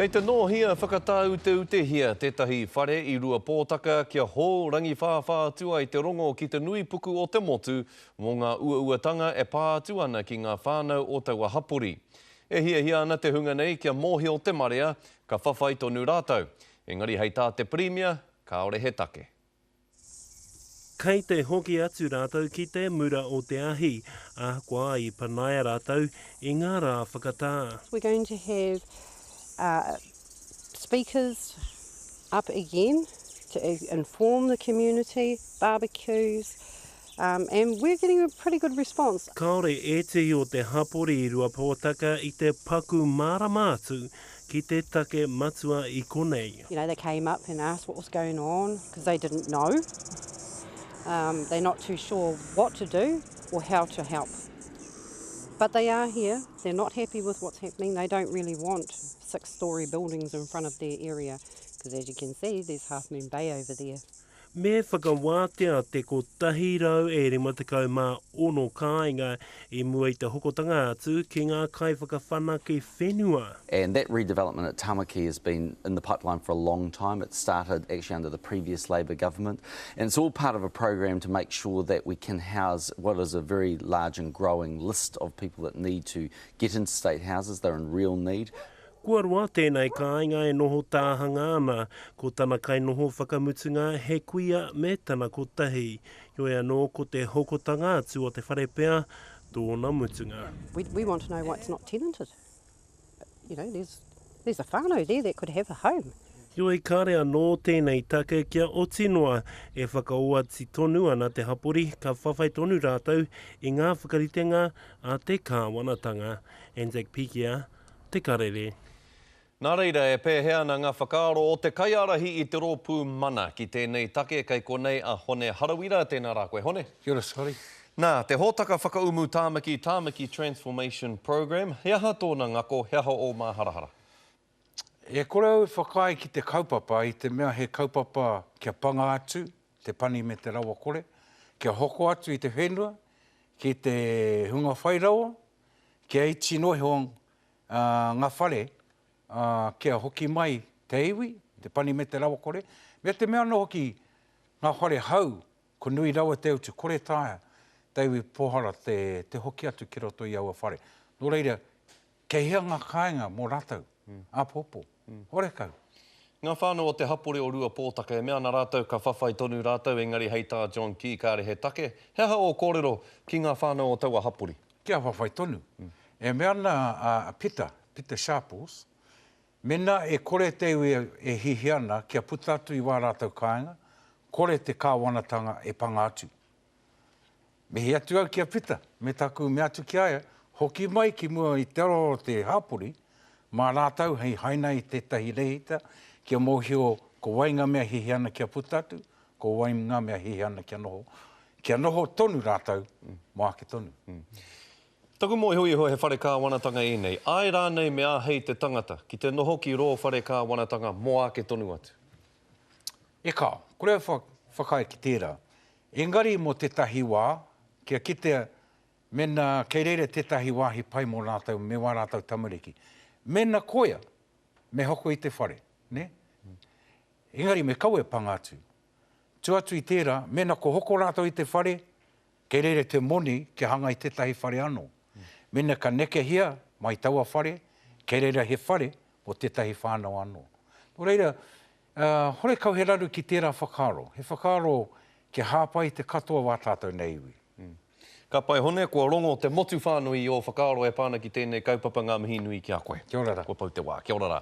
Kei te nōhia whakatāuteutehia tētahi whare i Ruapōtaka kia hou rangiwhāwhā atu ai te rongo ki te nui puku o te motu mō ngā uauatanga e pā atu ana ki ngā whānau o taua hapori. E hiahia ana te hunga nei kia mōhio te marea, ka whawhai tonu rātou. Engari hei tā te Pirimia, kāore he take. Kei te hoki atu rātou ki te mura o te ahi, ahakoa i panaia rātou i ngā rā whakatā. We're going to have speakers up again to inform the community, barbecues, and we're getting a pretty good response. Kāore ētehi o te hapori i Ruapōtaka i te paku mārama atu ki te take matua i konei. You know, they came up and asked what was going on because they didn't know. Um, they're not too sure what to do or how to help. But they are here, they're not happy with what's happening, they don't really want six-storey buildings in front of their area because as you can see, there's Half Moon Bay over there. Me whakawātea te 156 kāinga i mua i te hokotanga atu ki ngā kaiwhakawhanake whenua. And that redevelopment at Tamaki has been in the pipeline for a long time. It started actually under the previous Labour government. And it's all part of a program to make sure that we can house what is a very large and growing list of people that need to get into state houses. They're in real need. Kua roa tēnei kāinga e noho tāhanga ana, ko tana kainoho whakamutunga he kuia me tana kotahi. Heoi anō ko te hokotanga atu o te whare pea tōna mutunga. We, we want to know why it's not tenanted. You know, there's, there's a whānau there that could have a home. Heoi kāre anō tēnei take kia oti noa, e whakaoati tonu ana te hapori ka whawhai tonu rātou i ngā whakaritenga a te kāwanatanga. Anzac Pikia, Te Karere. Nā reira, e pēhea ana ngā whakaaro o te kaiārahi i te rōpū Mana ki tēnei take? Kei konei a Hone Harawira. Tēnā rā koe, Hone. Kia ora, Scotty. Nā, te hōtaka whakaumu Tāmaki, Tāmaki Transformation Programme, he aha tōna ngako, he aha ō māharahara? E kore au e whakaae ki te kaupapa i te mea he kaupapa kia panga atu te pani me te rawakore, kia hoko atu i te whenua ki te hunga whai rawa, Kia iti noa iho ngā whare, kia hoki mai te iwi, te pani me te rawakore, me te mea anō hoki ngā whare hau, ko nui rawa te utu, kore taea te iwi pōhara te hoki atu ki roto i aua whare. Nō reira, kei hea ngā kāinga mō rātou, āpōpō? Horekau. Ngā whānau o te hapori o Ruapōtaka e mea ana rātou ka whawhai tonu rātou engari hei tā John Key kāre he take. He aha ō kōrero ki ngā whānau o taua hapori? Kia whawhai tonu. E mea ana a Pita, Pita Sharples, mena e kore te iwi e hihia ana kia puta atu i wā rātou kāinga, kore te kāwanatanga e panga atu. Mihi atu au ki a Pita, me taku mea atu ki a ia, hoki mai ki mua i te aroaro o te hapori, mā rātou hei haina i tētahi rehita, kia mōhio ko wai ngā mea hihi ana kia puta atu, ko wai ngā mea hihi ana kia noho, kia noho tonu rātou mō ake tonu. Taku mōhio iho he whare kāwanatanga ēnei, āe rānei me āhei te tangata ki te noho ki rō whare kāwanatanga mō ake tonu atu? E kāo, kore au whakaae ki tērā. Engari mō tētahi wā, kia kitea mēnā kei reira tētahi wāhi pai mō rātou me wā rātou tamariki. Mēnā koia, me hoko i te whare, nē? Engari me kaua e panga atu. Tua atu i tērā, mēnā ko hoko rātou i te whare, kei reira te moni kia hanga i tētahi whare anō. Mēnā ka nekehia mai taua whare, kei reira he whare mō tētahi whānau anō. Nō reira, Ā, horekau he raru ki tērā whakaaro. He whakaaro kia hāpai i te katoa o ā tātou nei iwi. Ka pai Hone, kua rongo te motu whānui i ō whakaaro e pā ana ki tēnei kaupapa, ngā mihi nui ki a koe. Kia ora rā. Kua pau te wā. Kia ora rā.